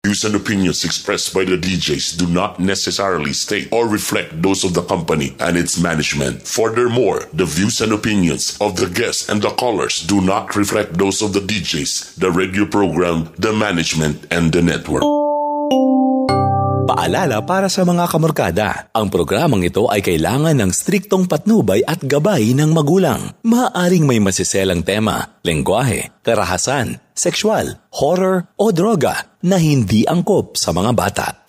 Views and opinions expressed by the DJs do not necessarily state or reflect those of the company and its management. Furthermore, the views and opinions of the guests and the callers do not reflect those of the DJs, the radio program, the management, and the network. Paalala para sa mga kamorkada, ang programang ito ay kailangan ng striktong patnubay at gabay ng magulang. Maaaring may masiselang tema, lengguwahe, karahasan, sexual, horror o droga na hindi angkop sa mga bata.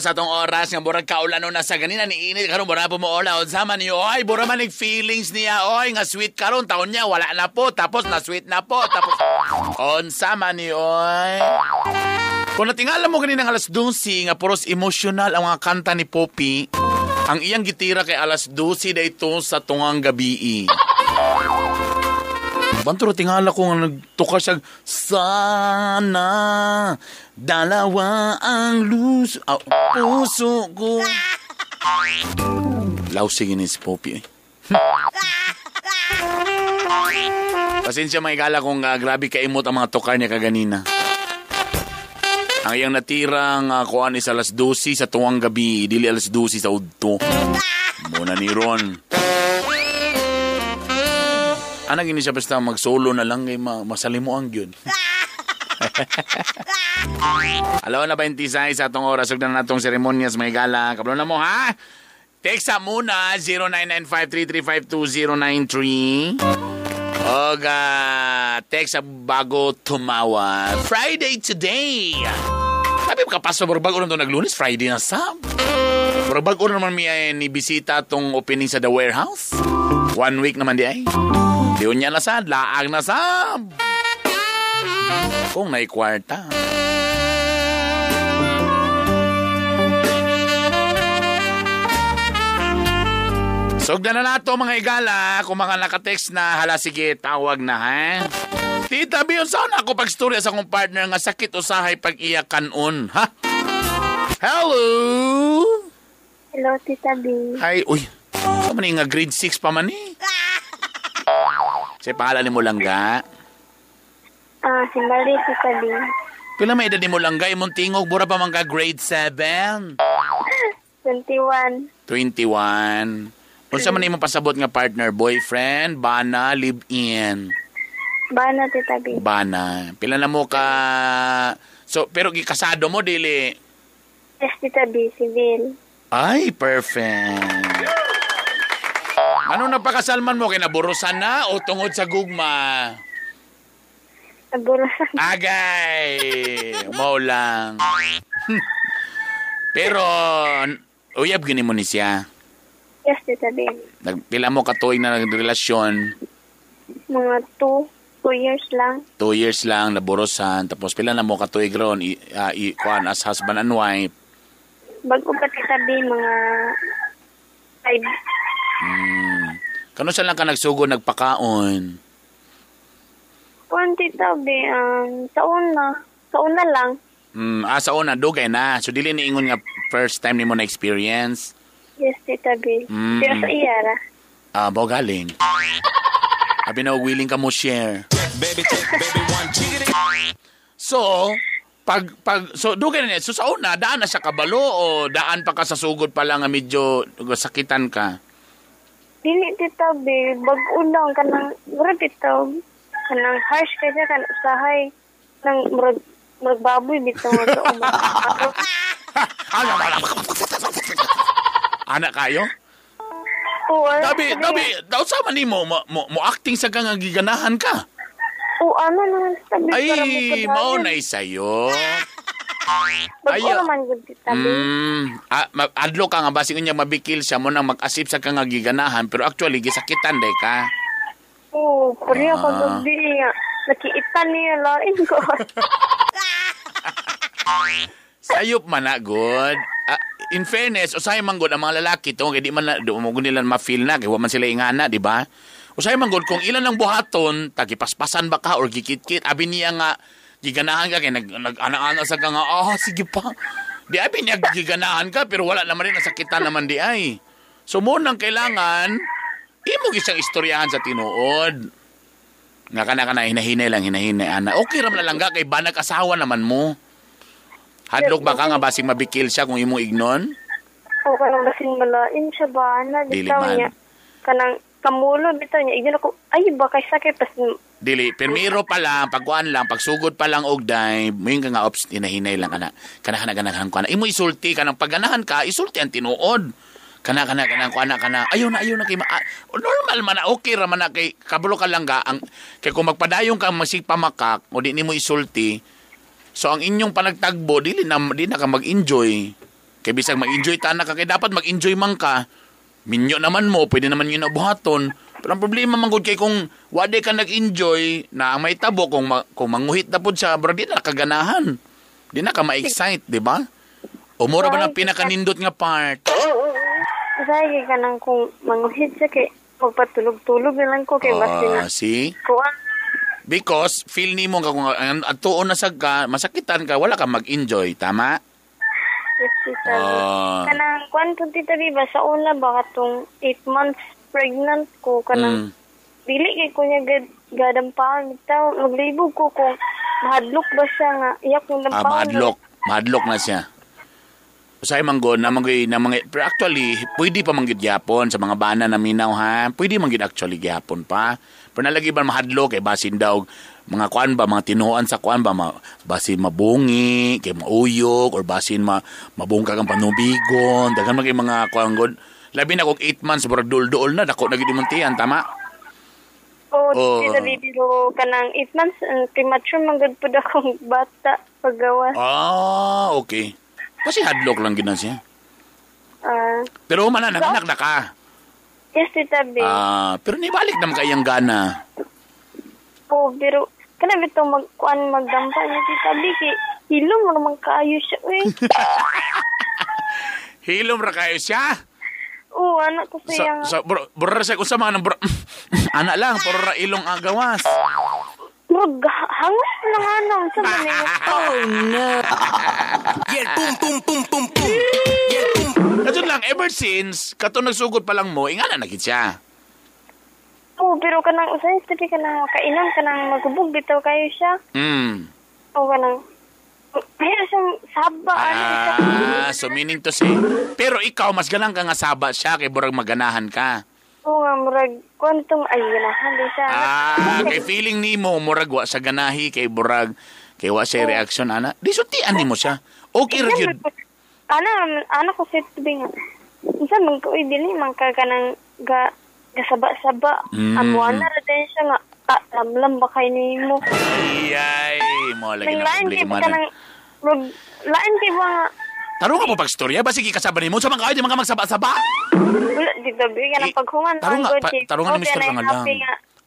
Sa atong oras nga murag kaulano na sa ganina ni init karon mura po mo ola unsa man niyo oy mura man feelings niya oy nga sweet karon taon niya wala na po tapos na sweet na po tapos unsa man niyo oy. Kung natingala mo ganina nga alas 12 nga puros emotional ang mga kanta ni Poppy, ang iyang gitira kay alas 12 dayto sa tungang gabii. Banturo tingala ko nga nagtukar siya sana dalawa ang luso puso ko. Lausig ni si Poppy eh. Pasensya mga igala kung grabe kaimot ang mga tukar niya kaganina. Ang iyang natirang kuan is alas 12 sa tuwang gabi, dili alas 12 sa udto. Muna ni Ron. Anak ini siya basta mag-solo na lang kay masalimuang yun. Alaw na 26 sa atong oras. Sugdan na natong seremonyas may gala. Kablo na mo ha? Text muna 0995-335-2093. Oga, text bago tumawa. Friday today. Sabi ka paso, bago na ito naglunes, Friday na sab. Bago na naman may ni bisita itong opening sa The Warehouse. 1 week naman di ay. Diyon niya na sad, laag na sab. Kung naikwarta. Sugdan na nato mga igala. Kung mga nakatext na, hala sige, tawag na ha. Tita B, saan ako pagstorya sa akong partner nga sakit usahay pag iya kanon, ha? Hello? Hello, Tita B. Hi, uy. Saan man nga grade 6 pa man eh? Sa pangalan ni mo langga? Si Marie, Tita B. Pila may edad ni mo langga? Imong tingog, bura pa man ka grade 7? 21. 21. Unsa man imong pasabot nga partner? Boyfriend, bana, live-in? Bana, Tita B. Bana. Pila na mo ka... So, pero gikasado mo, dili? Yes, Tita B, civil. Ay, perfect. Ano napakasalman mo? Kinaburusan na o tungod sa gugma? Naburusan. Agay! Umaw lang. Pero, uyab gini mo ni siya? Yes, Tita B. Nagpila mo katuig na nagrelasyon? Mga 2 years lang. 2 years lang, naburusan. Tapos pila na mo katuig ron, kuan as husband and wife? Bago pa, Tita B, mga 5. Kano saan lang ka nagsugo, nagpakaon? Kuan, Tita B, sa una. Sa una lang. Sa una, dugay na. So, dili ni ingon nga first time ni mo na experience? Yes, Tita B. Pero sa iyara. Ah, galing. Abi na, willing ka mo share. So, pag so dugay na niya. So, sa una, daan na siya kabalo o daan pa ka sa sugod pa lang nga medyo sakitan ka? Dili, Tita B. Bag-o lang. Kanang, murag, Tita, kanang harsh kasi kanang usahay. Nang murag baboy, bitaw. Anak kayo? Oo, ano, Dabi, sabi dabi, nga, daw sama nimo mo acting sa kang giganahan ka. Oo, ano naman tita Bi, Ay, para mo mao na sayo. Bago Ayo. naman gud tita Bi. Adlo ka nga basing unya mabikil siya mo nang mag-asip sa kang giganahan pero actually gisakitan day ka. Oo, pareho kagabi nga. Nakiitan niya lain ko. Sayop man na good. In fairness, usahay man gud ang mga lalaki to kay di man na, di mo gud nila ma-feel na kay wa man sila ingana, di ba? Usahay man gud kung ilan ang buhaton, tagipaspasan ba ka or gikitkit, abi niya nga giganahan ka kay nag nag-ana-ana sa ka nga, sige pa. Di abi niya giganahan ka pero wala naman rin nasakitan naman di ay. So mo nang kailangan imo gyud siyang istoryahan sa tinuod. Nga kana kana hinahinay lang hinahinay ana. Okay ra man lang ka kay banag asawa naman mo. Hadlok ba ka nga basing mabikil siya kung imong ignon? Oo, kanang basing malain siya ba? Ana, Dili bitaw man. niya. Kanang kamulo, bitaw niya. Ignon ako, ay, baka sakit. Tas, Dili, pirmiro pa lang, pagkuan lang, pagsugod pa lang og dive, moingon ka nga ops, hinahinay lang kana. Kana kana ganahan ko ana. Imo isulti kanang pagganahan ka, isulti ang tinuod. Kana kana kana ko ana kana. Ayaw na kay normal man na okay ra man na kay kabalo ka lang ga ang kay kung magpadayon ka masigpamakak o di nimo isulti. So ang inyong panagtagbo dili na di na ka mag-enjoy. Kay bisag mag-enjoy ta na ka kay dapat mag-enjoy man ka. Minyo naman mo, pwede naman yun na buhaton. Pero ang problema man gud kay kung wade ka nag-enjoy na ang may tabo kung kung manguhit na pud siya, bro, di na kaganahan. Di na ka ma-excite, di ba? O mura ba ng pinakanindot nga part? Usahay kay kanang kung manguhit siya kay magpatulog-tulog na lang ko kay basin na. See? Kuan. Because feel nimo nga kung ang atuon na sad ka, masakitan ka, wala ka mag-enjoy, tama? Yes, tita Bi. Kanang kuan po, tita Bi, ba sa una ba katong 8 months pregnant ko kanang dili kay ko niya gadampaon bitaw maglibog ko kung mahadlok ba siya nga iyak kong dampaon. Mahadlok. Mahadlok na siya. Usahay man gud, na mga, pero actually, pwede pa man gyud gyapon sa mga bana na minaw ha. Pwede man gyud actually gyapon pa. Pero nalagi ba mahadlok kay basin daw mga kuan ba, mga tinuan sa kuan ba, basin mabungi, kay mauyok, or basin mabungkag ang panubigon. Daghan man kay mga kuan gud. Labi na kung 8 months, murag duol-duol na, dako na gyud imong tiyan, tama? Oo, tita Bi, pero kanang 8 months, premature man gud pud akong bata paggawas. Okay. Kasi hadlok lang gid na siya. Pero man na, nanganak na ka. Yes, tita Bi. Pero nibalik naman kayang gana. Oo, pero kana bitong magkuan magdampa ni tita Bi kay hilom mo naman kaayo siya eh. Hilom ra kayo siya. Oo, ano to siya. Sa bro, bro sa unsa mga nang bro, ana lang puro ra ilong agawas. Murag hangas na nga na unsa man ni. Oh no. Yeah, boom, boom, boom, boom, boom. Yeah, boom. Kato lang ever since kato nagsugod pa lang mo ingana na gid siya. Oo, pero kanang usahay tita kanang kainan kanang magubog bitaw kayo siya. Oo, kanang ay siyang saba ano siya. So meaning to say, pero ikaw mas ganang ka nga saba siya kay burag maganahan ka. Oo nga, murag kwantong ay ganahan di siya. Kay feeling nimo murag wa sa ganahi kay burag kay wa siya reaction ana. Di sultian nimo siya. Okay ra gyud. Ana ko sa tubig nga. Unsa man ko dili man ka kanang ga gasaba-saba. Amuan na ra din siya nga lamlam ba kay nimo. Ay, mo lagi na problema na. Kanang murag lain kay ba nga. Tarong ka po pagstorya, ba sige kasaba nimo sa mga kayo di mga magsaba-saba. Wala dito bi kanang paghuman tarong nga, tarong nga ni Mr. nga lang.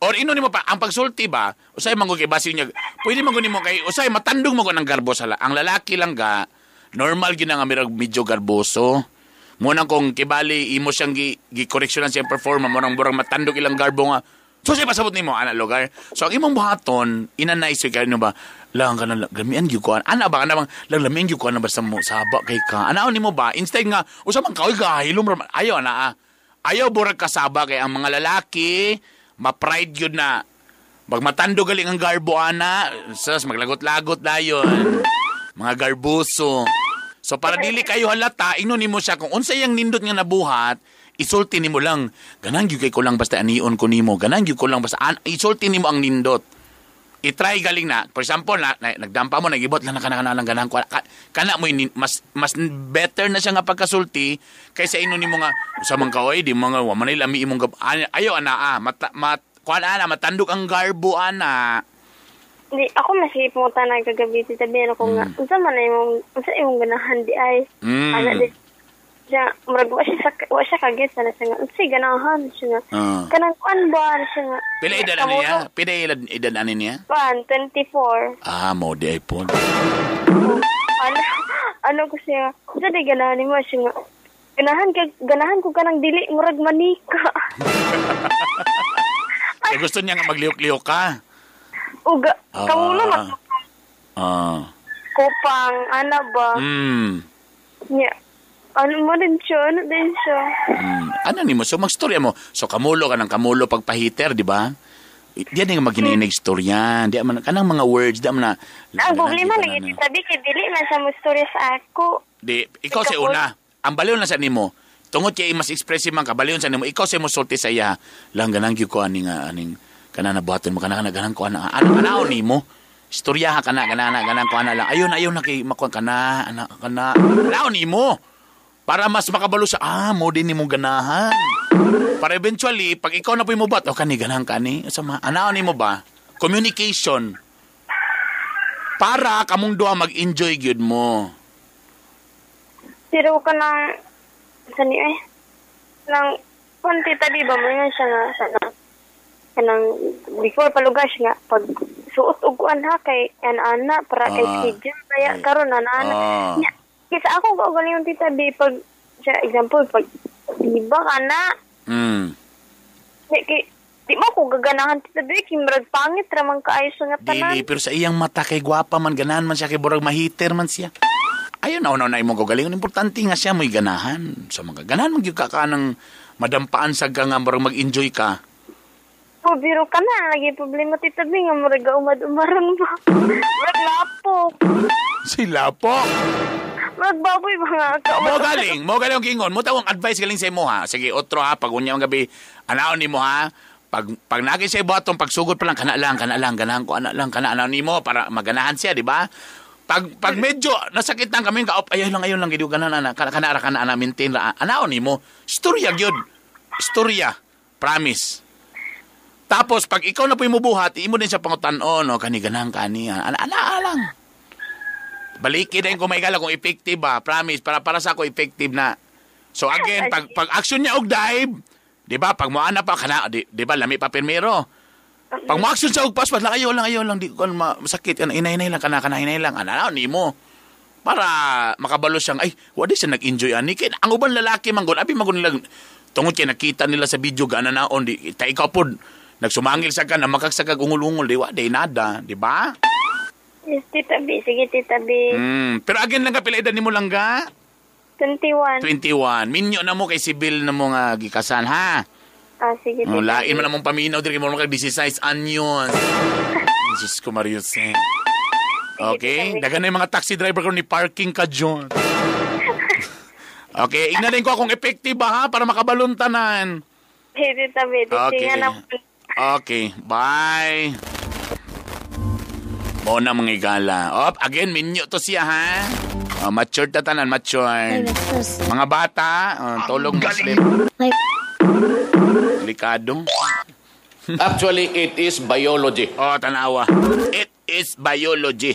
Or ino nimo pa ang pagsulti ba, usay man gud kay basi niya. Pwede man gud nimo kay usay matandong man gud ang garbo sa ang lalaki lang ga normal gyud nga mirag medyo garboso. Mo nang kung kibali imo siyang gi-correctionan siyang performer mo nang burang matandog ilang garbo nga. So siya pasabot nimo ana lugar. So ang imong buhaton inanay kay ano ba lang ka na lamian gyud ko ana ba kana bang lang lamian gyud ko ana basta mo saba kay ka. Anaon nimo ba instead nga usa man ka oy gahilom ra ayo ana. Ayaw burag kasaba kay ang mga lalaki ma-pride gyud na pag matando galing ang garbo ana sas maglagot-lagot dayon mga garboso. So para dili kayo halata ingnon nimo siya kung unsa iyang nindot nga nabuhat isulti nimo lang ganang gyud kay ko lang basta anion ko nimo ganang gyud ko lang basta isulti nimo ang nindot. I-try galing na. For example, na nagdampa mo, nagibot lang na kana ganahan ko. Kana mo mas better na siya nga pagkasulti kaysa ino nimo nga sa man ka oy di mga wa man lami imong ayo ana kuan ana matandog ang garbo ana. Di ako masip mo tanay kagabi Tita B, ano ko nga unsa man imong unsa imong ganahan di ay. Ana di siya murag wa siya kaget sana siya nga unsay ganahan siya nga. Kanang kuan ba siya nga. Pila edad ani niya? Pila edad ani niya? 24. Ah, mo di ay po. Ano ko siya? Unsa di ganahan nimo siya nga? Ganahan ko kanang dili murag manika. Eh, gusto niya nga maglihok-lihok ka. Uga, kamulo man. Kupang ana ba? Nya. Ano mo din siya? Ano din siya? Ano nimo? So, magstorya mo. So, kamulo ka ng kamulo pagpahiter, di ba? Di yan nga maghinainig istorya. Di man, kanang mga words, di man na... Ang problema lagi, sabi kay dili man sa mo istorya sa ako. Di, ikaw sa una. Ang baliw na sa nimo. Tungod kay mas expressive man ka, baliw sa nimo. Ikaw sa mo sulti sa iya. Lang, ganang gyud ko aning kana nabuhaton mo, kana ganang ko ana. Ano anaon nimo? Istorya ka kana, ganang ko ana lang. Ayun na kay makuan kana, ana kana. Anaon nimo. Para mas makabalo sa, mo din nimo ganahan. Para eventually, pag ikaw na po mo bat, o kani, ganahan ka ni. Sama, anaon nimo ba? Communication. Para kamong duha mag-enjoy gyud mo. Pero ka nang, saan niyo eh? Nang, kung Tita B ba mo yun siya nga, sana, kanang, before palugas nga, pag suot og kuan ha, kay ana, para kay schedule, kaya karon ana-ana. Kisa ako kaugaling yung Tita B, pag, siya, example, pag, di ba ka na? Di mo ko gaganahan, Tita B, kimrag pangit, ramang kaayos nga tanan. Dili, pero sa iyang mata kay gwapa man, ganahan man siya, kay burag mahiter man siya. Ayun, na imong kaugalingon. Importante nga siya mo'y ganahan. Sa mga ganahan, magyud ka ng madampaan sa ka nga, murag mag-enjoy ka. Po, biro ka na. Lagi problema, Tita B, nga murag umad-umaran ba? Murag lapok. Si lapok? Magbaboy ba nga ka? Mo galing ang gingon. Mo tawang advice galing sa imo ha. Sige, otro ha. Pag unya ang gabi, anaon nimo ha. Pag nagi sa ibuhaton, pagsugod pa lang, kana lang, ganahan ko, ana lang, kana anaon nimo para maganahan siya, di ba? Pag medyo nasakitan kami ka, ayun lang, gid ganahan ana, kana ra kana ana maintain ra. Anaon nimo. Istorya gyud. Istorya. Promise. Tapos pag ikaw na po imubuhat, imo din siya pangutan-on, no, kani ganahan kani. Ana lang. Baliki din kung may gala kung effective ba. Promise, para sa ako effective na. So again, pag action niya og dive, di ba? Pag moana pa kana, di ba lami pa pirmero. Pag mo action sa og paspas lang ayo lang di ko masakit kana inay lang kana inay lang ana nimo. Para makabalo siyang ay, wa di siya nag-enjoy ani kay ang uban lalaki man gud abi man gud nila tungod kay nakita nila sa video gana naon di ta ikaw pod nagsumangil sa ka na makagsakag ungol-ungol di wa di nada, di ba? Yes, Tita B. Sige, Tita B. Pero again lang ka, pila edad nimo lang ka? 21. 21. Minyo na mo kay sibil na mo nga gikasan, ha? Ah, sige, Tita B. Lain man na mong paminaw, diri mo kag 16 anyos. Diyos ko, Marius. Okay? Dagan na yung mga taxi driver ko ni parking ka, John. Okay, ignan din ko akong effective ba, ha? Para makabaluntanan. Hey, Tita B. Okay. Okay, bye. Mo na mga igala. Op, again, minyo to siya, ha? Oh, mature ta tanan, mature. Mga bata, tulog mo sleep. Delikado. Actually, it is biology. Oh, tanawa. It is biology.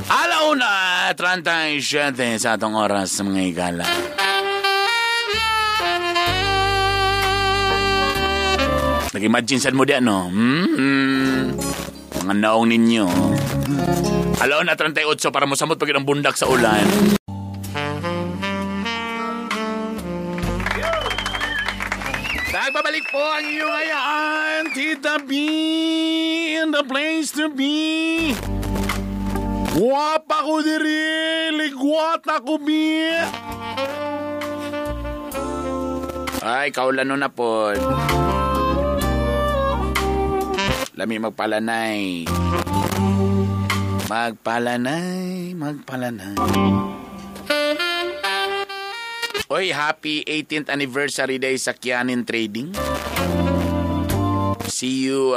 Alauna, 37 sa atong oras, mga igala. Nag-imagine saan mo di ano? Mga naong ninyo. Alauna, 38 para mosamot pag ang bundak sa ulan. Nagbabalik po ang iyong ayaan, Tita B, in the place to be. Guwapa ko diri, ligwat ako bi. Ay, kaulano na po. Lami magpalanay. Magpalanay, magpalanay. Oy, happy 18th anniversary day sa Kianin Trading. See you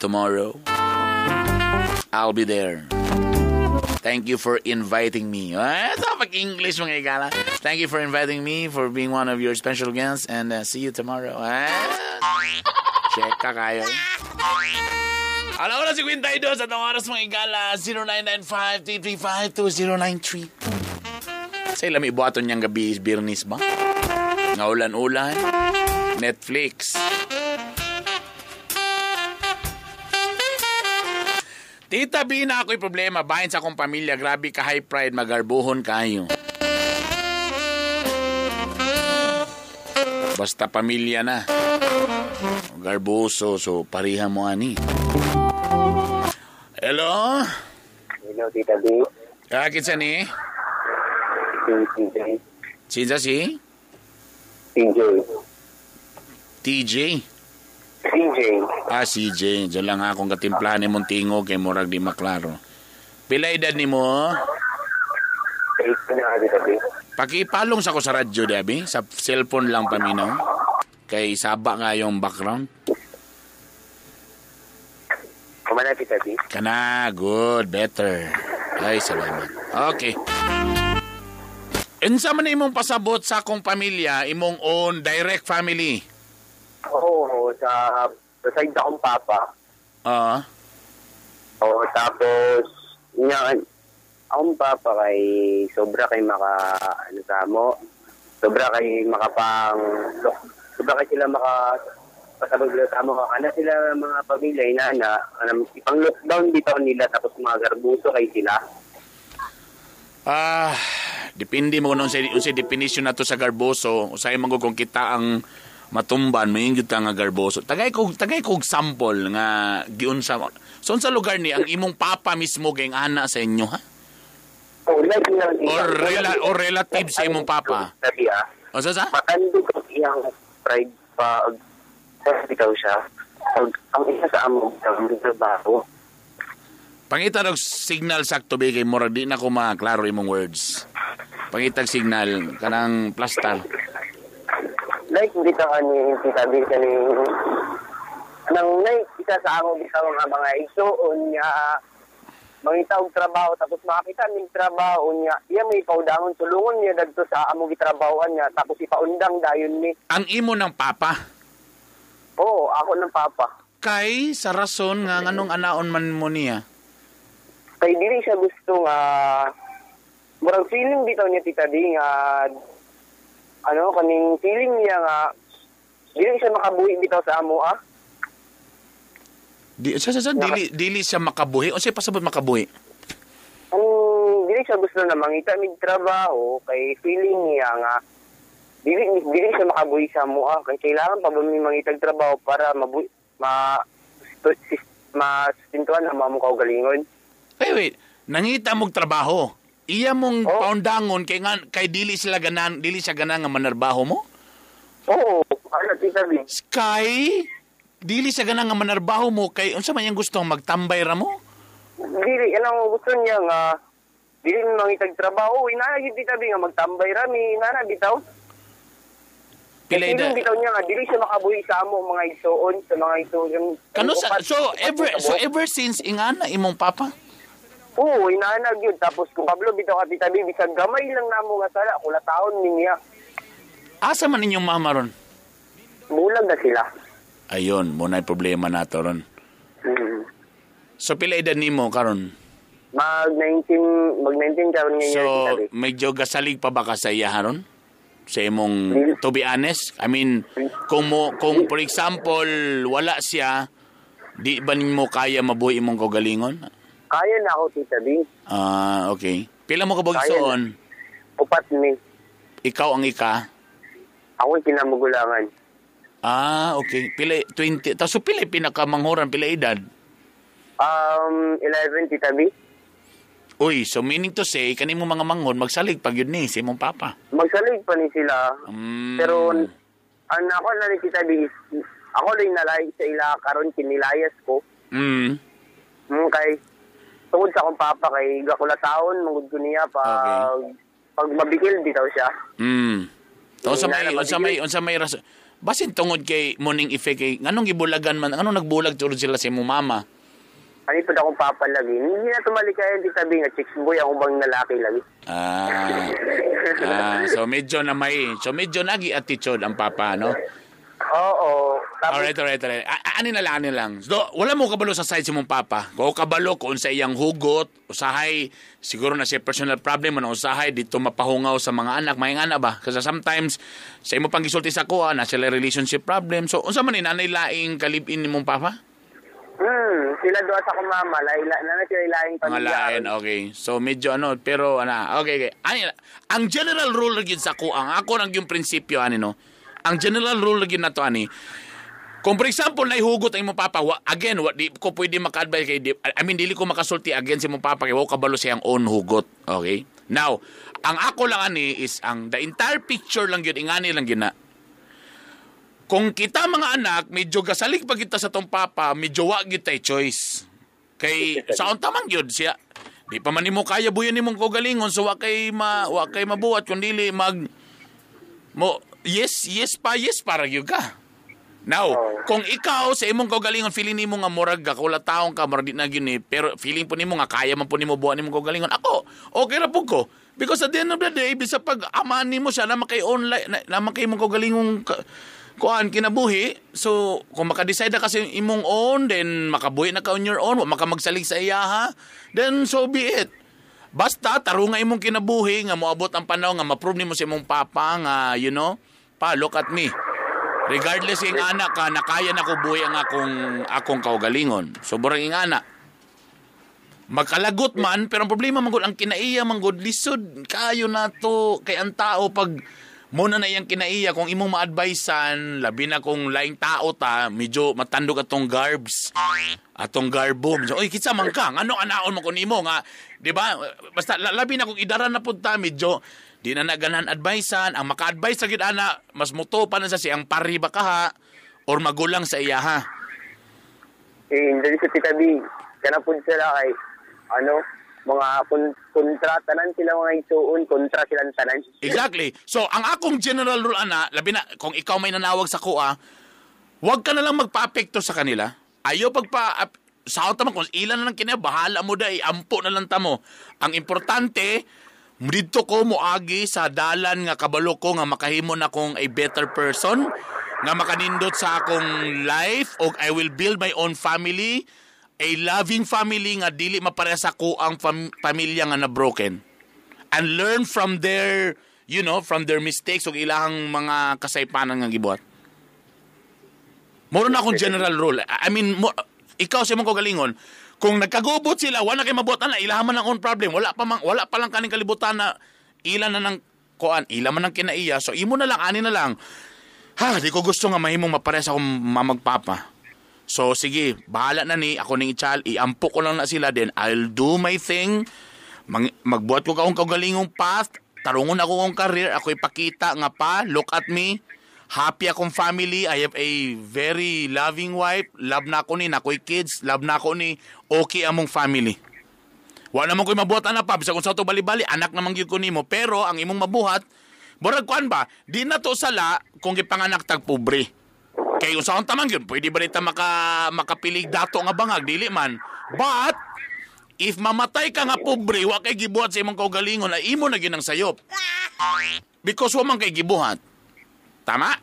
tomorrow. I'll be there. Thank you for inviting me. Topic English mga igala. Thank you for inviting me, for being one of your special guests, and see you tomorrow. Check ka kayo. Alauna 52 sa itong oras mga igala. 0995-335-2093. Sa ilang ibuhaton niyang gabi, Birnis ba? Nga ulan-ulan. Netflix. Tita B, na ako'y problema. Bahin sa akong pamilya. Grabe ka high pride. Magarbuhon kayo. Basta pamilya na. Garboso. So, pariha mo ani. Hello? Hello, Tita B. Kinsa ni? TJ. Sinsa si? TJ. TJ? CJ. Ah, CJ. Diyan lang akong katimplahan ni mong tingog kay murag di maklaro. Pila edad ni mo? 8 na, Tita B. Pakipalong sa ko sa radyo, Debbie. Sa cellphone lang paminaw. Kay saba nga yung background. Kumana, Tita B. Kana, good, better. Ay, salamat. Okay. Unsa man imong pasabot sa akong pamilya, imong own direct family? Oo, sa side akong papa. Oo, tapos, niya, akong papa kay sobra kay maka, ano sa mo, sobra kay makapang, sobra kay sila maka, pasabog sila sa mo, kana sila mga pamilya, inana, ipang lockdown dito nila, tapos mga garbuso kay sila. Ah, depende mo kung unsay definition nato sa garboso, usay man kung kita ang matumban, may gyud ta nga garboso. Tagay kog sample nga giunsa. So unsa lugar ni ang imong papa mismo kay ana sa inyo, ha? Oh, like or relative sa imong papa. Sabi ah. O sa? Matandog ang iyang pride pa bitaw siya. Ang isa sa among trabaho. Pangita og signal sakto bi kay murag di na ko maklaro imong words. Pangitag signal kanang plastar. Like dito kani Tita B kani nang like isa sa amo bitaw nga mga igsuon niya mangita og trabaho tapos makakita ning trabaho niya iya may paudangon tulungon niya dagto sa amo gitrabahoan niya tapos ipaundang dayon ni ang imo ng papa. Oo, ako ng papa. Kay sa rason nga nganong anaon man mo niya? Kay dili siya gusto nga murag feeling bitaw niya Tita B nga ano kaning feeling niya nga dili siya makabuhi bitaw sa amo ah. Di sa dili siya makabuhi. Unsay pasabot makabuhi? Ang dili siya gusto na mangita mig trabaho kay feeling niya nga dili siya makabuhi sa amo ah. Kay kailangan pa ba mi mangitag trabaho para mabuhi ma mastintuan ang amo kaugalingon. Hey, wait, nangita mog trabaho. Iya mong paundangon kay nga kay dili sila ganan, dili siya ganan nga manarbaho mo? Oo, ano Tita B? Kay dili siya ganan nga manarbaho mo kay unsa man iyang gusto magtambay ra mo? Dili, anong gusto niya nga dili mangitag trabaho, inana gyud Tita B nga magtambay ra mi, inana bitaw. Pila bitaw niya nga dili siya makabuhi sa amo mga igsuon, sa mga igsuon. Kano sa, so ever since ingana imong papa? Oo, inaanag yun. Tapos kung kablo, bitaw ka Tita B, bisag gamay lang namo nga sala, kula taon niya. Asa man inyong mama ron? Bulag na sila. Ayun, muna yung problema nato ron. Mm-hmm. So, pila edad nimo karon? Mag-19 karon ngayon. So, medyo gasalig pa ba ka sa iya ron? Sa imong, to be honest? I mean, kung for example, wala siya, di ba nimo kaya mabuhi imong kaugalingon? Kaya na ako, Tita B. Ah, okay. Pila mo kabog soon? Upat ni. Ikaw ang ika? Ako yung kinamugulangan. Ah, okay. Pila, 20. Tapos so, pila pinakamanghuran, pila edad? 11, Tita B. Uy, so meaning to say, kanimo mga manghon, magsalig pag yun ni, si mong papa. Magsalig pa ni sila. Pero, ang ako na ni Tita B, ako rin nalay sa ila karon kinilayas ko. Kay, tungod sa akong papa kay gakulataon mangud ko niya pag pag mabigil bitaw siya. Unsa may unsa may rason Basin tungod kay morning effect kay nganong gibulagan man, nganong nagbulag tulad sila sa imong mama? Ano po akong papa lagi. Hindi na tumalik kaya hindi sabi nga chicks boy ako bang lalaki lagi. Ah, so medyo na may, so medyo nagi attitude ang papa, no? Oo. Tapos, Alright. Ani na lang, ani lang. So, wala mo kabalo sa side si mong papa. Kung kabalo kung sa iyang hugot, usahay, siguro na siya personal problem, ano, usahay, dito mapahungaw sa mga anak. May anak ba? Kasi sometimes, sa imo pang gisulti sa kuha, na sila relationship problem. So, unsa man ni nanay laing kalibin ni mong papa? Sila doon sa akong mama, laila, na sila ilaing Mga pamilya. lain, okay. So, medyo ano, pero, ana, okay. Ani, ang general rule gyud sa ko, ang ako nang yung prinsipyo, ani, no? Ang general rule gyud na to, ani, kung for example, naihugot ang imong papa, again, di ko pwede maka-advise kay, I mean, dili ko makasulti against imong papa kay wa kabalo siyang own hugot. Okay? Now, ang ako lang ani is ang the entire picture lang gyud, ingani lang gyud na. Kung kita mga anak, medyo gasalig pa kita sa tong papa, medyo wa gyud tay choice. Kay sa unta man gyud siya. Di pa man nimo kaya buyan nimong kaugalingon, so wa kay mabuhat kun dili mag mo yes yes pa yes para gyud ka. Now, kung ikaw sa imong kaugalingon feeling nimo nga murag ka taong ka murag di na gyud ni, pero feeling po nimo nga kaya man po nimo buhat nimong kaugalingon, ako okay ra pud ko. Because at the end of the day, bisa pag amahan nimo siya na makay online na makay imong kaugalingong kuan kinabuhi, so kung maka-decide na kasi imong own, then makabuhi na ka on your own, wa maka magsalig sa iya ha, then so be it. Basta tarunga imong kinabuhi nga moabot ang panahon nga ma-prove nimo sa imong papa nga, you know, pa, look at me. Regardless yung anak ka, nakaya na ko buhi ang akong kaugalingon. So burang ing anak. Magkalagot man, pero ang problema man gud ang kinaiya man gud lisod kayo na to kay ang tao pag muna na iyang kinaiya kung imong ma-advisean, labi na kung laing tao ta, medyo matandog atong garbs, atong garbo. Medyo, oy, kitsa man ka, ano anaon mo kun nimo nga, di ba? Basta labi na kung idara na pud ta, medyo di na naganahan advisean, ang maka-advise sa gid ana, mas muto pa na sa siyang pari ba ka ha, or magulang sa iya ha. Eh, dali sa Tita B, kana pud sila kay ano, mga kontra tanan sila mga igsuon, kontra silang tanan. Exactly. So, ang akong general rule, ana, labi na, kung ikaw may nanawag sa kuha, huwag ka na lang magpa-apekto sa kanila. Ayaw pagpa, sa man, kung ilan na lang kina, bahala mo da, ampo na lang tamo. Ang importante, dito ko moagi sa dalan nga kabalo ko nga makahimo na kong a better person, nga makanindot sa akong life, og I will build my own family, a loving family nga dili mapareha sa ko ang pamilya nga na broken. And learn from their, you know, from their mistakes ug ilahang mga kasaypanan nga gibuhat. Moro na akong general rule. I mean, ikaw sa imong kaugalingon, kung nagkagubot sila, wala kay mabuhat na, ilahan man ang own problem. Wala pa lang kaning kalibutan na ila na ng kuan, ila man ang kinaiya. So imo na lang, ani na lang. Ha, di ko gusto nga mahimong mapareha sa akong mamagpapa. So sige, bahala na ni, ako ning ichal, iampo ko lang na sila, then I'll do my thing. Magbuhat ko kaong kaugalingong path, tarungon ako kong career, ako ipakita nga pa, look at me. Happy akong family, I have a very loving wife, love na ako ni, nakoy kids, love na ako ni, okay among family. Wala naman ko'y mabuhat ana pa, bisag kung sa to bali-bali, anak naman gyud ko nimo, pero ang imong mabuhat, murag kuan ba, di na to sala kung gipanganak tag pobre. Kay kung saan tamang yun, pwede ba rita makapilig dato nga bangag, dili man. But, if mamatay ka nga pobre, wa kay gibuhat sa imong kaugalingon, ay imo na gyud ang sayop. Because wa man kay gibuhat. Tama?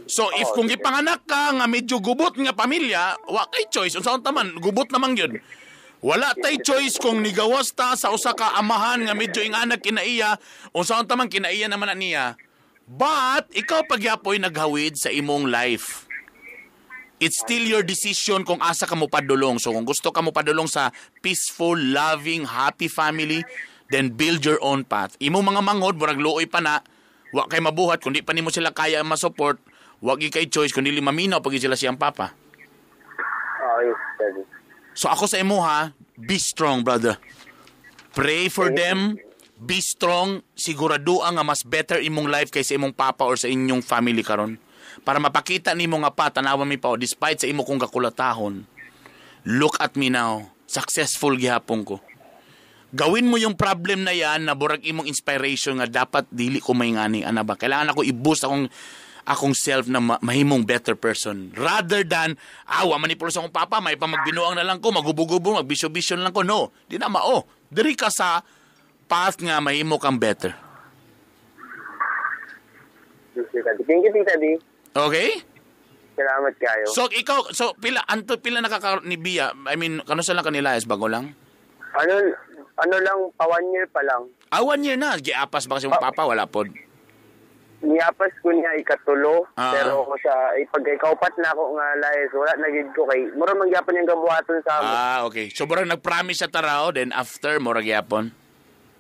So, if kung gipanganak ka nga medyo gubot nga pamilya, wa kay choice. Unsaon taman, gubot naman gyud. Wala tay choice kung nigawas ta sa usa ka amahan nga medyo inganak kinaiya, unsaon taman kinaiya naman na niya. But, ikaw pagyapoy naghawid sa imong life. It's still your decision kung asa ka mo padulong. So, kung gusto ka mo padulong sa peaceful, loving, happy family, then build your own path. Imong mga manghod, murag luoy pa na, wa kay mabuhat, kung di pa nimo sila kaya ma-support, wa gyud kay choice, kung dili maminaw pag sila siyang papa. Oh, yes, sir. So ako sa imo ha, be strong, brother. Pray for them, be strong, sigurado nga mas better imong life kaysa imong papa or sa inyong family karon. Para mapakita nimo nga pa, tanawa mi pa, despite sa imo kong kakulatahon, look at me now, successful gihapon ko. Gawin mo yung problem na yan na burag imong inspiration nga dapat dili ko may ngani, ana ba? Kailangan ako i-boost akong akong self na mahimong better person. Rather than, awa manipulo sa akong papa, may pamagbinuang na lang ko, magubo-gubo, magbisyo-bisyo na lang ko. No, di na mao. Diri ka sa path nga mahimo kang better. Thank you, Tita B. Okay? Salamat kayo. So, ikaw, so pila, anto, pila nakaka ni Bia? I mean, kano sa lang kanila is bago lang? Ano lang, pa 1 year pa lang. Ah, 1 year na. Giapas ba kasi mong papa? Wala pod. Niapas ko niya ikatulo, pero ko sa pag ikaupat na ako nga layas, wala na gid ko kay mura man gyapon yung gabuhaton sa amo. Ah, okay. So murag nag-promise sa tarao, then after mura gyapon.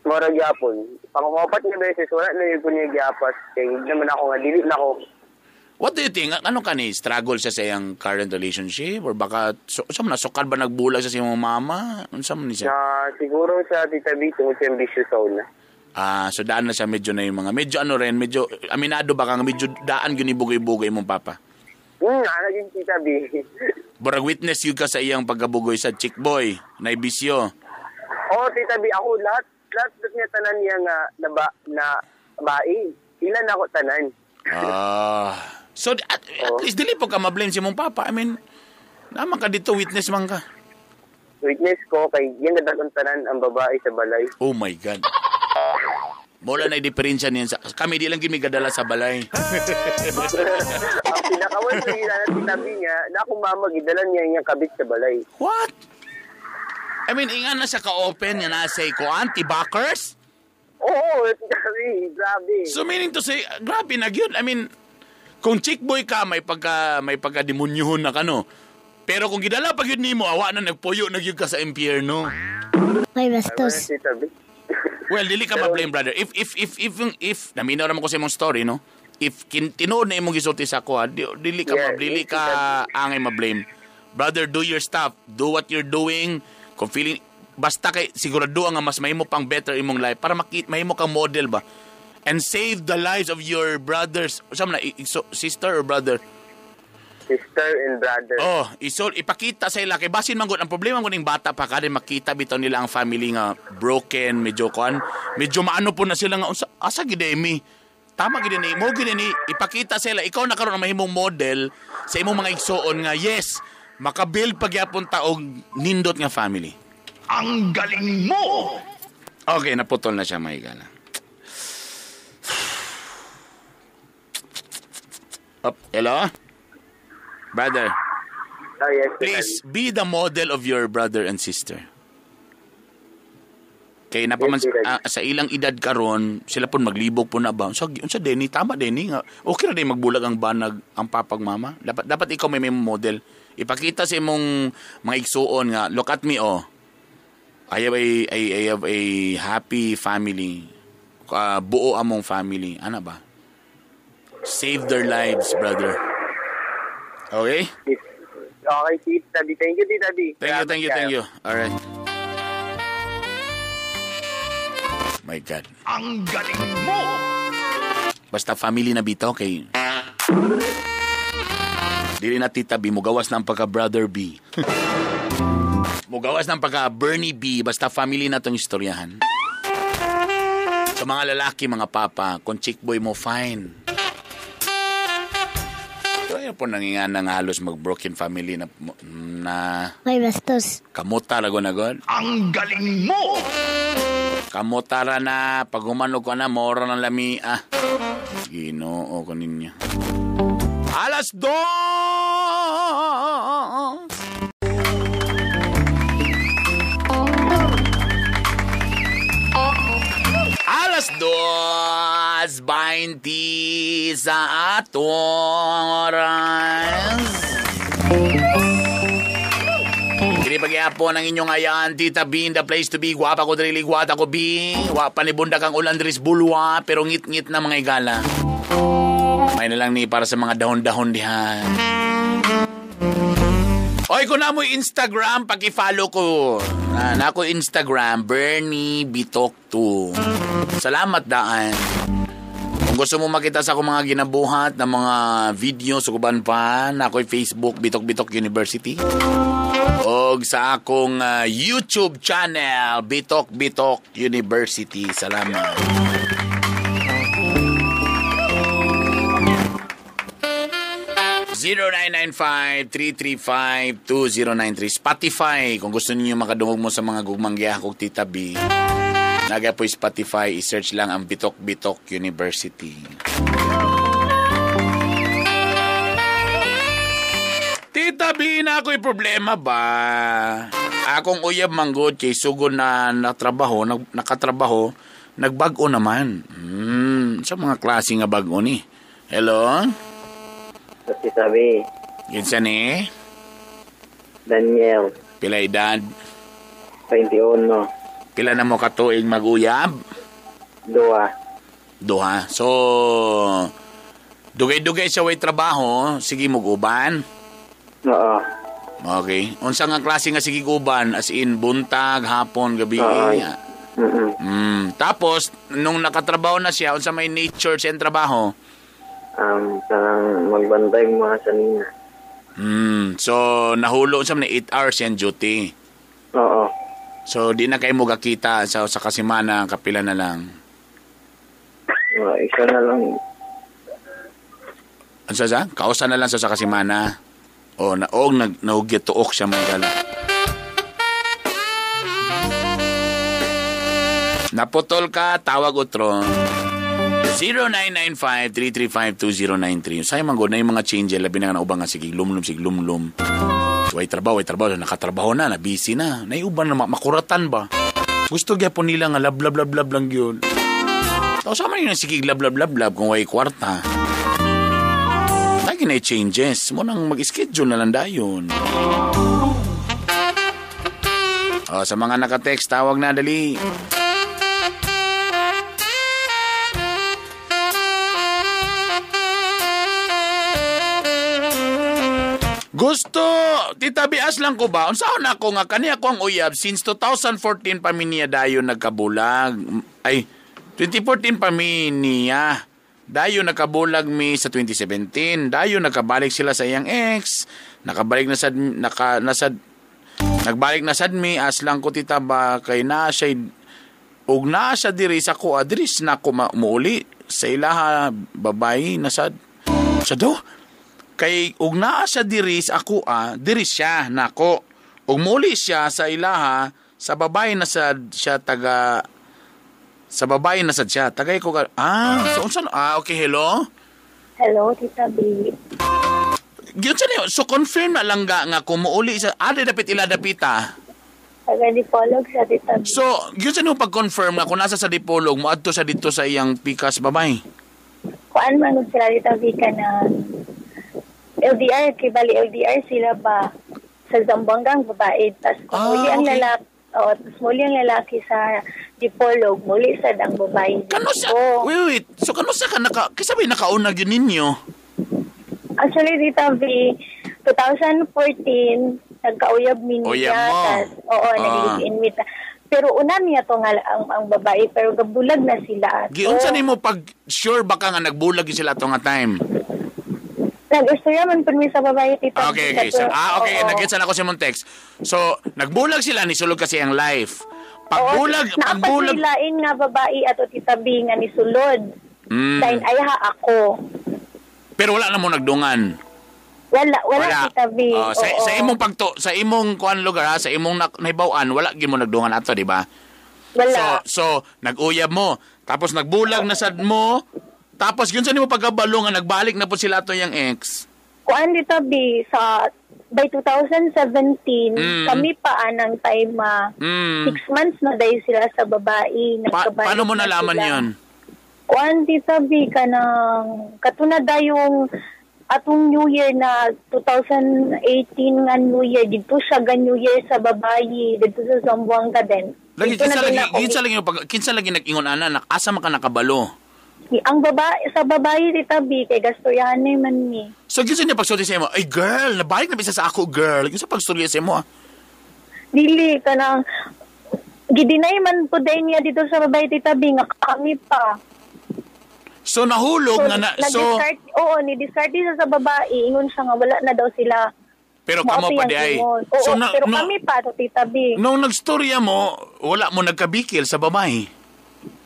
Mura gyapon. Pangaupat nga beses wala na gid ko niya giapas kay naman ako nga dili na ako. What do you think? Ano ka ni struggle siya sa iyang current relationship or baka so man nasukad ba nagbulag siya sa iyang mama? Unsa man ni siya? Na siguro sa Tita B tungod sa ambitious na. Ah, so daan na siya medyo na yung mga medyo ano rin, medyo aminado ba kang medyo daan gyud ni bugoy-bugoy mong papa? Ana gyud Tita B. Borag witness yun ka sa iyang pagkabugoy sa chick boy, na ibisyo. Oh, Tita B, ako lahat niya tanan niya nga na bae. Ilan ako tanan. Ah. So at least dili po ka ma-blame si mong papa. I mean, naman ka dito witness man ka. Witness ko kay yang gadakon tanan ang babae sa balay. Oh my God. Mula na diferensya niyan sa kami di lang gid mi gadala sa balay. Ang pinakawan sa ila na titabi niya, na akong mama gidala niya iyang kabit sa balay. What? I mean, ingan na siya ka-open nga na say ko anti-backers? Oo, titabi, grabe. So meaning to say, grabe na gyud. I mean, kung chick boy ka may pagka demonyohon na kano. Pero kung gidala pa gyud nimo, awa na nagpuyo na gyud ka sa impyerno. May bastos. Well, dili ka ma-blame, brother. If naminaw naman ko sa imong story, no? If tinuod na imong gisulti sa ako, dili ka dili ka angay ma-blame. Brother, do your stuff. Do what you're doing. Kung feeling basta kay sigurado nga mas mahimo pang better imong life para makita mahimo kang model ba. And save the lives of your brothers. Sa man sister or brother? Sister and brother. Oh, isol ipakita sa ila kay basin man gud ang problema man ning bata pa kada makita bitaw nila ang family nga broken, medyo kuan, medyo maano po na sila nga unsa asa gid mi. Tama gid ni, mo gid ni ipakita sa ila ikaw na karon ang mahimong model sa imong mga igsoon nga yes, makabuild pagyapon ta og nindot nga family. Ang galing mo. Okay, naputol na siya, mga igala. Up, hello? Brother. Oh, yes, please be the model of your brother and sister. Kay napaman sa ilang edad karon, sila pon maglibog po na ba? Unsa Denny, tama Denny nga. Okay ra day magbulag ang banag ang papag mama. Dapat ikaw may model. Ipakita sa imong mga igsuon nga look at me oh. I have a happy family. Buo among family. Ana ba? Save their lives, brother. Okay? Okay, Tita B. Thank you, Tita B. Thank you. All right. My God. Ang galing mo! Basta family na bitaw kay... Dili na Tita B, mugawas na ang pagka-brother B. Mugawas na ang pagka-Bernie B. Basta family na itong istoryahan. Sa mga lalaki, mga papa, kung chick boy mo, fine. Ayaw po nangingan ng halos mag-broken family na may bastos. Kamuta ra gud. Ang galing mo! Kamuta ra na. Pag humanog ko na, mora ng lami. Ah. Ginoo ko ninyo. 2:00! 2:20 sa atong oras. Kini pagyapon ang inyong ayan, Tita B, in the place to be. Guwapa ko drili, guwata ko B. Wapa ni bundak ang ulan dris bulwa, pero ngit-ngit na mga igala. May na lang ni para sa mga dahon-dahon diha. Oy, kung na mo Instagram, paki-follow ko. Na ako Instagram, Bernie Bitok 2. Salamat daan. Kung gusto mo makita sa akong mga ginabuhat na mga video sa kuban pa, na ako'y Facebook, Bitok Bitok University. O sa akong YouTube channel, Bitok Bitok University. Salamat. 0995-335-2093. Spotify, kung gusto niyo makadungog mo sa mga gugmang giyah kog Tita B. Naga po Spotify, i-search lang ang Bitok Bitok University. Tita B, na ako'y problema ba? Akong uyab manggod kay sugod na natrabaho, nakatrabaho, nagbag-o naman. Sa mga klase nga bag-o ni. Hello? Tita B. Kinsa ni? Daniel. Pila edad? 21. Pila na mo katuig mag-uyab? 2. So, dugay-dugay sa way trabaho, sige mag-uban? Oo. Okay. Unsa nga klase nga sige uban? As in, buntag, hapon, gabi? Oo. Tapos, nung nakatrabaho na siya, unsa may nature sa trabaho? Parang magbantay mga sanina. So, nahulo unsa man 8 hours yan duty. Oo. So, di na kayo mo gakita sa kasimana, kapila na lang. Isa na lang. Unsa sa? Kausa na lang sa kasimana. O, nahugyat tuok siya mga gala. Naputol ka, tawag otro. 0995-335-2093. Sa'yo man na yung mga change, labi na nga na ubang nga, sige, lumlum, sige, lumlum. So, ay trabaho, nakatrabaho na, na-busy na. Naiuban na, makuratan ba? Gusto gyapon nila nga, lab, lab, lab, lab lang yun. Tapos sama yun, sige, lab, lab, lab, lab, kung way kwarta. Lagi na changes. Mo nang mag-schedule na lang dayon. O, sa mga naka-text, tawag na, dali. Gusto, Tita Bias lang ko ba? Unsaon ako nga, kani ako ang uyab since 2014 pa mi niya dayon nagkabulag. Ay, 2014 pa mi niya. Dayon nagkabulag mi sa 2017. Dayon nagkabalik sila sa iyang ex. Nakabalik na sad, nagbalik na sad mi. As lang ko, Tita ba, kay na siya, ug na siya diri sa ko, adris na ko muuli sa ilaha, babae na sad. Sa do? Kay ug naa siya diri sa ako diri siya nako. Ug muli siya sa ilaha sa babae na sad siya taga sa babae na sad siya tagay ko so unsa okay, hello. Hello Tita B. Gyud sa niyo, so confirm na lang ga nga kumuuli sa ade dapit ila dapita. Taga Dipolog sa Tita B. So gyud sa niyo pag-confirm nga kung nasa sa Dipolog moadto sa didto sa iyang pikas babay. Kuan man gud sila Tita B kana LDR, kay bali LDR sila ba sa Zamboangang babae. Tapos muli ang lalaki, tapos muli ang lalaki sa Dipolog, muli sad ang babae. Kano sa, wait, so kano sa ka naka, kasi ba nakauna gyud ninyo? Actually, Tita V, 2014, nagkauyab mi niya. Tas, oo, nag-live-in meet. Pero una niya to nga ang babae, pero gabulag na sila. Giunsa nimo pag sure ba ka nga nagbulag sila to nga time? Nag-istorya man po sa babae, Tita. Okay, okay. So, okay. Nag-gets na ako sa mong text. So, nagbulag sila, nisulog kasi ang life. Pagbulag, pagbulag. Naapasilain nga babae ato, Tita B, nga nisulod. Dahil ayha ako. Pero wala na mo nagdungan. Wala, Tita B. Oh, sa imong pagto, sa imong kuan lugar, ha, sa imong nahibaw-an, wala gyud mo nagdungan ato, di ba? Wala. So, nag-uyab mo. Tapos nagbulag na sad mo. Tapos yun sa nimo pagkabalo nga nagbalik na po sila ato yung ex. Kuan dito B sa by 2017 kami pa anang time 6 months na dahil sila sa babae. Paano mo nalaman yun? Kuan dito B kanang katuna dayong atong New Year na 2018 nga New Year didto siya ga New Year sa babae didto sa Zamboanga din. Lagi kinsa lagi nag-ingon ana asa man ka nakabalo? Ang babae, sa babae, Tita B, kay gastoryahan man ni. So, gusto niya pagsulti sa imo, ay girl, nabalik na bisa sa ako, girl. Gusto pagsulti sa imo, ah? Dili, kanang, gidinay man po din niya dito sa babae, Tita B, nga kami pa. So, nahulog so, nga na, so... Oo, ni-discard siya sa babae, ingon siya nga, wala na daw sila. Pero kamo pa di ay. Oo, so, pero kami pa, to, Tita B. Nung nagstorya mo, wala mo nagkabikil sa babae?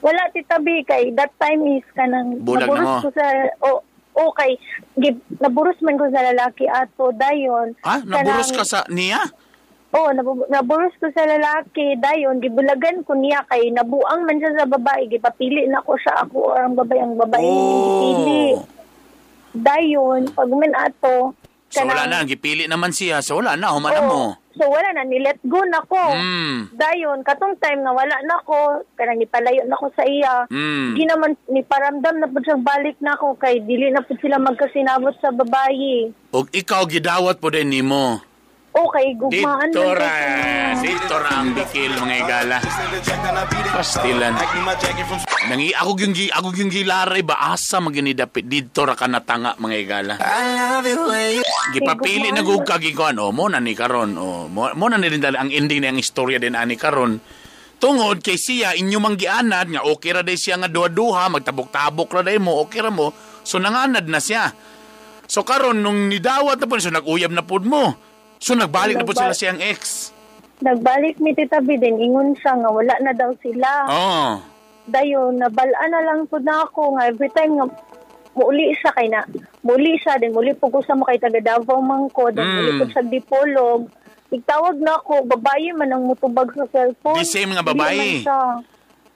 Wala, Tita B, kay that time is kanang bulag na mo. Ko sa, Okay, naburos man ko sa lalaki ato dayon. Ha? Naburos ka sa niya? Oo, naburos ko sa lalaki dayon, gibulagan ko niya kay nabuang man siya sa babae, gipapili na ko siya ako or ang babae, gipili. Dayon, pag man ato, so wala na, gipili naman siya. So wala na, humana mo. So wala na, ni-let go na ko. Dayon, katong time nga wala na ko, kanang nipalayo na ko sa iya. Di naman, niparamdam na po siyang balik na ko kay dili na po sila magkasinabot sa babae. Og ikaw gidawat po din nimo. Okay, gugmaan dito ra, dito ra ang bikil mga igala. Pastilan. Nangi ako yung gilaray ba asa maginidapit dito ra ka natanga mga igala. Gipapili na gug ka gikuan o mo na ni karon o mo na ni rin ang ending na ang istorya din ani karon. Tungod kay siya inyo mang gianad nga okay ra day siya nga duha-duha magtabok-tabok ra day mo okay ra mo so nanganad na siya. So karon nung nidawat na po so nag-uyab na pud mo. So nagbalik na po sila siyang ex. Nagbalik mi Tita B din ingon siya nga wala na daw sila. Oh. Dayon nabal-an na lang pud na ako nga every time nga muuli siya kay na muli siya din muli pud ko sa mo kay taga Davao man ko din muli pud sa Dipolog. Igtawag na ako babae man ang mutubag sa cellphone. The same nga babae.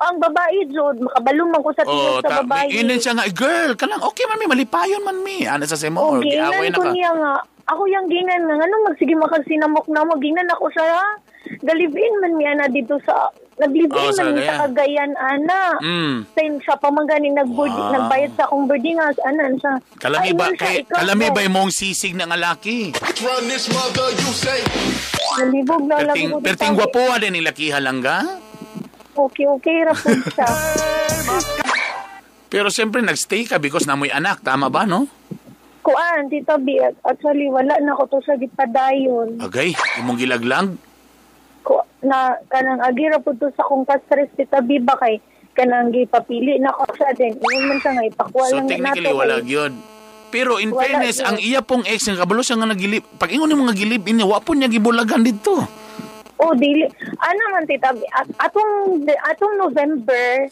Ang babae jud makabalo man ko sa tingog sa babae. Inin siya nga girl kanang okay man mi malipayon man mi. Ana sa semo oh, giaway na ka. Niya nga ako yung ginan nga nganong magsige makagsinamok na mo ginan ako siya. Galivin man mi ana dito sa naglive-in man mi sa Cagayan ana. Same siya pa man gani nagbayad sa akong boarding house ana siya. Kalami ba kay kalami ba imong sisig na nga laki? Run this mother you say. Nalibog na lang ko. Perting gwapo din ni lakiha lang ga. Okay ra pud siya. Pero siyempre nagstay ka because namoy anak, tama ba no? Kuan, Tita B, actually wala na ko to sa gipadayon. Okay, imong gilaglag? Ko na kanang agira po to sa kong ka-stress Tita B ba kay kanang gipapili na ko siya din. Ingon man siya nga ipakuha so, lang nato. So technically wala gyud. Pero in wala fairness, yun. Ang iya pong ex nga kabalo siya nga nagilip. Pag ingon nimo nga gilip in wa po niya gibulagan didto. Oh, dili. Ano man Tita B, atong November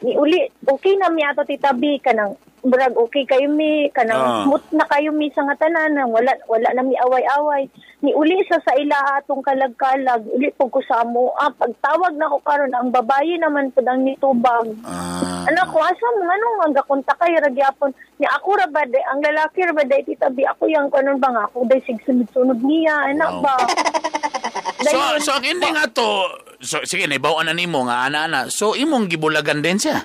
ni uli okay na mi ato Tita B kanang brag okay kayo mi kanang smooth na kayo mi sa nga tanan wala na mi away-away ni uli sa ila atong kalag-kalag uli pud ko sa amo pagtawag na ko karon ang babae naman pud ang nitubag. Anak ko asa mo nganong ang gakontak kay ra gyapon ni ako ra ba day, ang lalaki ra ba day Tita B ako yang kanon ba nga ako day sigsunod-sunod niya anak ba. So ang ending ato so sige naibaw na nimo nga ana-ana so imong gibulagan din siya.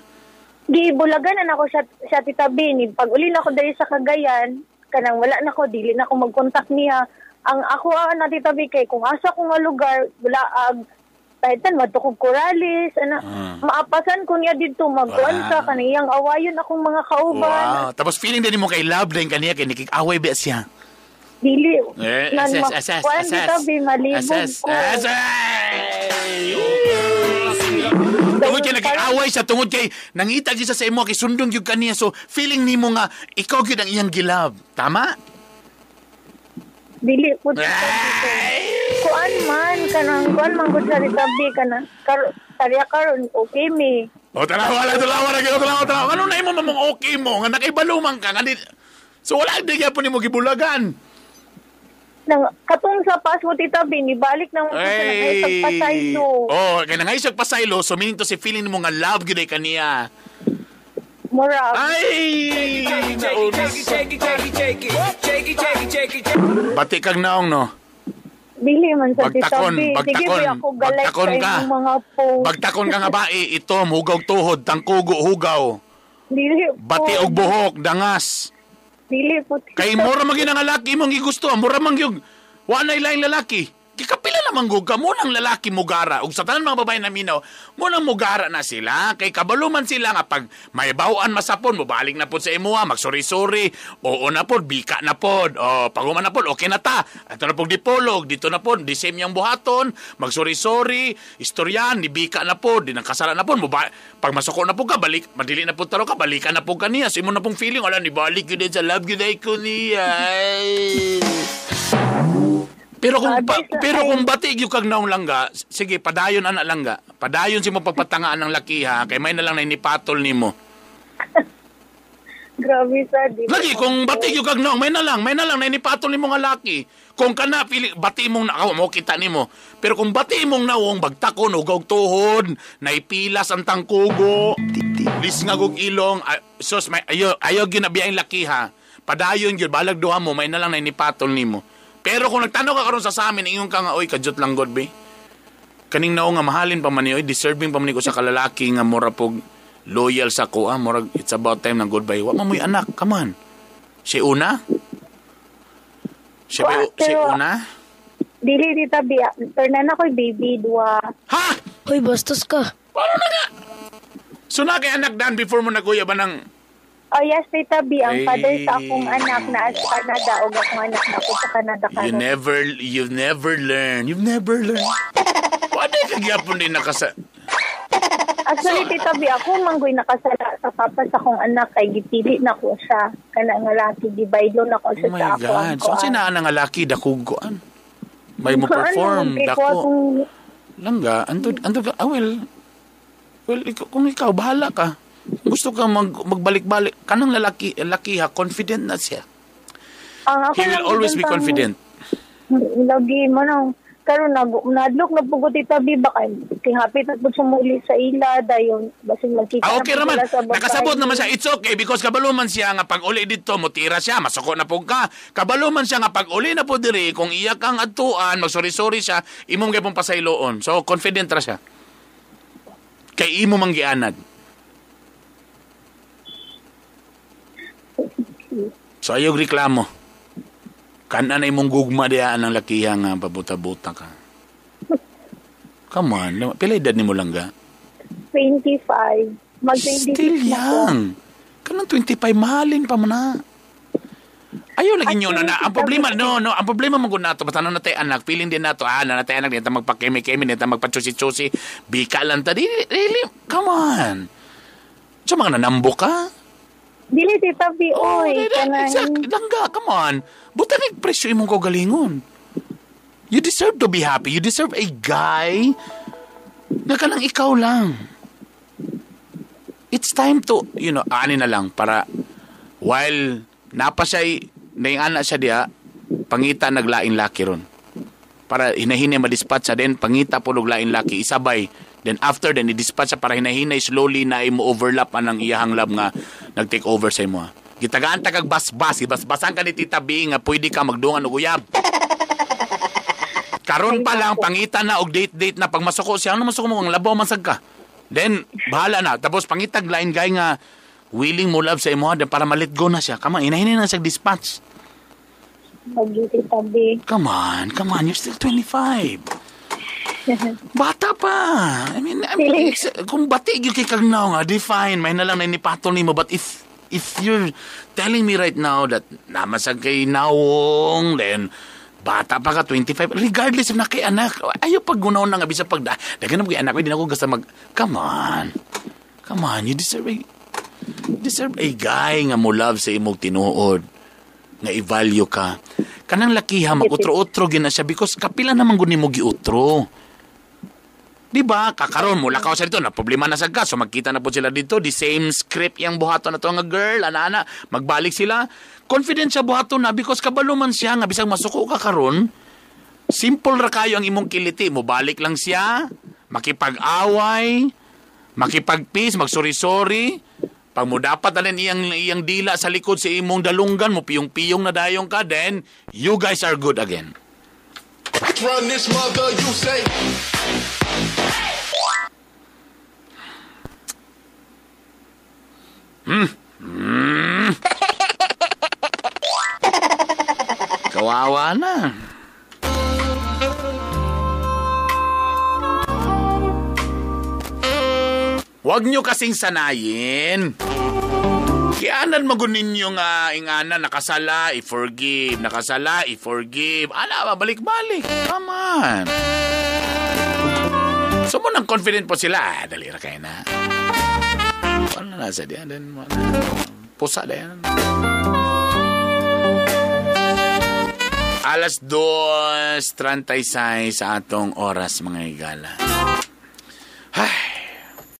Gibulagan na ako sa Tita B ni pag uli na ako diri sa Cagayan kanang wala na ko dili na ako magkontak niya ang ako na Tita B kay kung asa ko nga lugar wala ag tahitan madto kog Corales ana maapasan ko niya didto magkuan sa kaniyang awayon akong mga kauban. Wow. Tapos feeling din mo kay love din kaniya kay nikig-away ba siya. Dili assess Tita B malibog ko. Tungod kay nag-away siya, tungod kay nangita gyud siya sa imo kay sundong gyud kaniya. So feeling nimo nga ikaw gyud ang iyang gilove. Tama? Dili po. Kuan man kanang kuan man gud sa Tita B kanang kariya karon okay mi. O tanawa lang tanawa. Ano na imo mamong okay mo nga nakaibalo man ka nga. So wala di gyapon nimo gibulagan. Nang katong sa Pasko Tita B nibalik na mo sa nangaysag pasaylo. Oh, kay nangaysag pasaylo so meaning to si feeling mo nga love gyud kaniya. Mura. Ay! Bati kag naong no. Dili man sa Tita B. Sige ba ako galay sa imong mga post. Bagtakon ka nga bae itom hugaw tuhod tangkugo hugaw. Dili. Bati og buhok dangas. Dili po. Kay mura man gyud ang lalaki imong gigusto, mura man gyud wa nay laing lalaki. Kikapila naman gud ka mo nang lalaki mugara ug sa tanan mga babae na minaw, mo nang mugara na sila kay kabalo man sila nga pag may bawaan masapon mobalik na pod sa imuha, magsuri-suri, oo na pod, bika na pod, o paguman na pod, okay na ta. Ato na pod dipolog, dito na pod, di same yang buhaton, magsuri-suri, istoryan, di bika na pod, di nang kasala na pod, pag masuko na pod ka, balik, madili na pod taro ka, balikan na pod ka niya. So imo na pong feeling, wala, nibalik yun sa love yun ay ko niya. Ay. Pero kung bati gyud kag naong langga, sige padayon ana langga. Padayon si mo pagpatangaan ng lakiha kay may na lang na inipatol nimo. Grabe sa di. Lagi kung bati gyud kag naong, may na lang na inipatol nimo nga laki. Kung kana pili bati mong nakaw mo kita nimo. Pero kung bati mong naong bagtakon og tuhod, naipilas ang tangkugo, lisngag og ilong, sus may ayo gyud na biyang laki ha. Padayon gyud balag duha mo, may na lang na inipatol nimo. Pero kung nagtanaw ka karon sa amin, ingon ka nga oy kadyot lang god be. Kaning naong nga mahalin pa man ni oy, deserving pa man ni ko sa kalalaki nga mura pog loyal sa ko, murag it's about time ng goodbye. Wa man mo'y anak, come on. Si una? Si una? Dili dita biya. Turnan ako'y baby duwa. Ha? Hoy, bastos ka. Paano na nga? So na kay anak dan before mo naguya ba ng... Oh yes, Tita B, ang father sa akong anak na sa Canada o akong anak na ako sa Canada. You've never learn. You've never learn. Pwede kagyapon din nakasa... Actually, Tita B, ako manggoy nakasala sa papa sa akong anak kay gipili na ko siya. Kana nga laki, gibaylo na ko siya sa ako. Oh my God. So, sinaan nga laki, dakog ko an? May mo perform, dako. Langga, anto ka, well, kung ikaw, bahala ka. Gusto ka magbalik-balik. Kanang lalaki, ha, confident na siya. He will always be confident. Lagi mo nang, karon nadlok na pugo Tita B ba kay happy na pud sumuli sa ila dayon basin magkita. Okay raman. Nakasabot naman siya. It's okay because kabalo man siya nga pag uli didto motira siya, masuko na pud ka. Kabalo man siya nga pag uli na pud diri kung iya kang adtuan, magsori-sori siya, imong gyapon pasayloon. So confident ra siya. Kay imo man gianad. So ayaw reklamo. Kana na imong gugma diha ang lakiha nga pabuta-buta ka. Come on, pila edad nimo lang ga? 25. Mag-26 still young. Kanang 25 mahalin pa man na. Ayaw lagi nyo na. Ang problema, no, ang problema man gud nato, basta na natay anak, feeling din nato, na natay anak, di ta magpakemi-kemi, di ta magpachusi-chusi, bika lang ta. Really, come on. So mga nanambo ka? Dili, Tita B, oy. Exactly. Langga, come on. Buta na presyo imong kaugalingon. You deserve to be happy. You deserve a guy na kanang ikaw lang. It's time to, you know, ani na lang para while napa siya, naingana siya diya, pangita naglaing laki ron. Para hinahinay madispatch siya, then pangita po naglaing laki, isabay. Then after, then i-dispatch siya para hinahinay slowly na imo-overlap anang iyahang love nga nag-take over sa imo. Gitagaan ta kag basbas, ibasbasan ka ni Tita B nga pwede ka magdungan og uyab. Karon pa lang pangita na og date-date na pag masuko siya, ano masuko mo ang labaw man sad ka. Then bahala na. Tapos pangitag lain guy nga willing mo love sa imo then para ma-let go na siya. Come on, hinahinay na siya dispatch. Tita B. Come on, you're still 25. Bata pa. I mean, kung bati gyud kay kag now nga, define, may na lang na inipatol nimo. But if you're telling me right now that namasag kay nawong, then bata pa ka, 25, regardless if na kay anak, ayaw paggunaw na nga, bisa pag, daghan na kay anak, hindi na ako gasta mag, come on, you deserve a guy nga mo love sa imong tinuod, nga i-value ka. Kanang lakiha, mag-utro-utro gina siya because kapila naman gud nimo giutro. Diba? Kakaroon mo, lakaw siya dito, na problema na sa gas. So magkita na po sila dito, the same script yung buhato na to nga girl, ana-ana, magbalik sila. Confident siya buhato na because kabalo man siya nga bisag masuko ka karon, simple ra kayo ang imong kiliti. Mobalik lang siya, makipag-away, makipag-peace, magsuri-sorry. Pag mo dapat alin iyang dila sa likod sa imong dalunggan, mo piyong-piyong na dayong ka, then you guys are good again. Run this mother, you say. Kawawa na. Huwag nyo kasing sanayin. Kianan magun ninyo nga ingana nakasala, i-forgive, nakasala, i-forgive. Ala, balik-balik. Come on. So mo nang confident po sila. Dali ra kayo na. Ano na sa diyan? Then, pusa na yan. Alas 2:36 sa atong oras, mga higala. Ay.